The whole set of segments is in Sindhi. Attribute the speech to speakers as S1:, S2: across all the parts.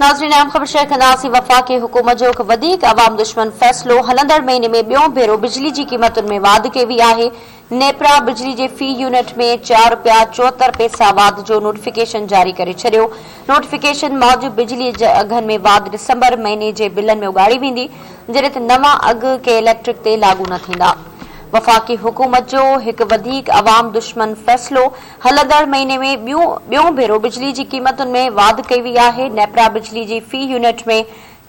S1: ناظرين اهم خبر شيئر ڪنداسين وفاقي حڪومت جو هڪ وڌيڪ عوام دشمن فيصلو هلندڙ مهيني ۾ ٻيون ڀيرو بجلي جي قيمتن ۾ واڌ ڪئي وئي آهي نيپرا بجلي جي في يونٽ ۾ چار رپيا 74 پئسا واڌ جو نوٽيفڪيشن جاري ڪري ڇڏيو نوٽيفڪيشن موجب بجلي جي اگهن ۾ واڌ ڊسمبر مهيني جي بلن ۾ اڳاڙي ويندي جڏهن ته نوان اگهه ڪي اليڪٽرڪ تي لاڳو نه ٿيندا وفاقي حڪومت جو هڪ وڌيڪ عوام دشمن فيصلو هلندڙ مهيني ۾ ٻيون ڀيرو بجلي جي قيمتن ۾ واڌ ڪئي وئي آهي، نيپرا بجلي جي في يونٽ ۾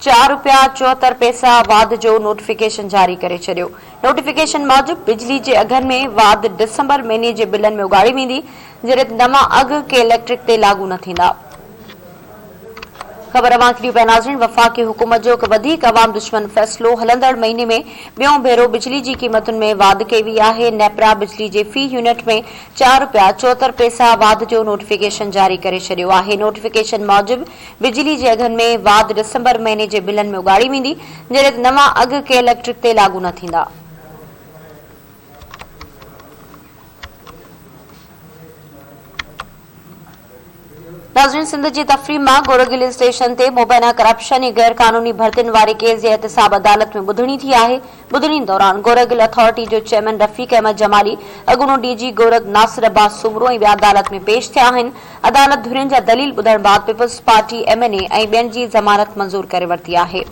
S1: چار رپيا 74 پئسا واڌ جو نوٽيفڪيشن جاري ڪري ڇڏيو. نوٽيفڪيشن موجب بجلي جي اگهن ۾ واڌ ڊسمبر مهيني جي بلن ۾ اڳاڙي ويندي، جڏهن ته نوان اگهه ڪي اليڪٽرڪ تي لاڳو نه ٿيندا. خبر اوهان کي ڏيون پيا ناظرين وفاقي حڪومت جو هڪ وڌيڪ عوام دشمن فيصلو هلندڙ مهيني ۾ ٻيون ڀيرو بجلي جي قيمتن ۾ واڌ ڪئي وئي آهي نيپرا بجلي جي في يونٽ ۾ چار رپيا 74 پئسا واڌ جو نوٽيفڪيشن جاري ڪري ڇڏيو آهي نوٽيفڪيشن موجب بجلي جي اگهن ۾ واڌ ڊسمبر مهيني جي بلن ۾ اڳاڙي ويندي جڏهن ته نوان اگهه ڪي اليڪٽرڪ تي لاڳو نه ٿيندا. ناظرين سنڌ جي تفريح مان گورگهل اسٽيشن تي مبينا ڪرپشن ۽ غير قانوني ڀرتين واري ڪيس جي احتساب عدالت ۾ ٻڌڻي ٿي آهي ٻڌڻي دوران گورگهل اٿارٽي جو چيئرمين رفيق احمد جمالي اڳوڻو ڊي جي گورگ ناصر عباس سومرو ۽ ٻيا عدالت ۾ پيش ٿيا آهن عدالت ڌرين جا دليل ٻڌڻ بعد پيپلز پارٽي ايم اين اي ۽ ٻين جي ضمانت منظور ڪري ورتي آهي.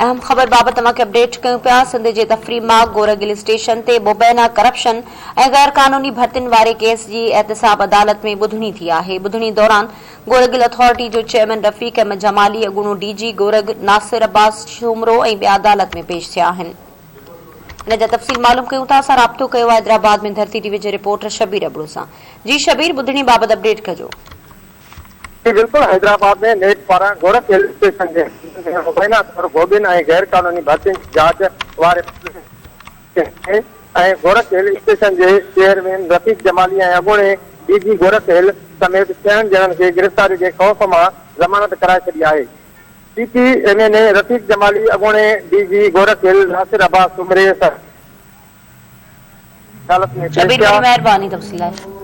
S1: اهم خبر بابت اوهان کي اپڊيٽ ڪيون پيا سنڌ جي تفريح ماڳ گورگهل اسٽيشن تي مبينا ڪرپشن ۽ غير قانوني ڀرتين واري ڪيس جي احتساب عدالت ۾ ٻڌڻي ٿي آهي ٻڌڻي دوران گورگهل اٿارٽي جو چيئرمين رفيق احمد جمالي اڳوڻو ڊي جي گورگ ناصر عباس سومرو ۽ ٻيا عدالت ۾ پيش ٿيا آهن ان جا تفصيل معلوم ڪيون ٿا اسان رابطو ڪيو آهي حيدرآباد ۾ ڌرتي ٽي وي جي رپورٽر شبير ابڙو سان جي شبير ٻڌڻي بابت اپڊيٽ ڪجو.
S2: جي بلڪل حيدرآباد ۾ نيب پاران گورک هل اسٽيشن جي حدن ۾ مبينا طور گوبين ۽ غير قانوني ڀرتين جي جاچ واري معاملي ۾ ۽ گورک هل اسٽيشن جي چيئرمين رفيق جمالي ۽ اڳوڻي ڊي جي گورک هل سميت ڇهن ڄڻن کي گرفتاري جي خوف مان ضمانت ڪرائي ڇڏي آهي. P P M N A Rafiq Jamali اڳوڻي ڊي جي گورک هل ناصر عباس سومري سميت عدالت ۾ پيش
S1: شبير
S2: ٿيا.
S1: وڏي مهرباني تفصيل لاء.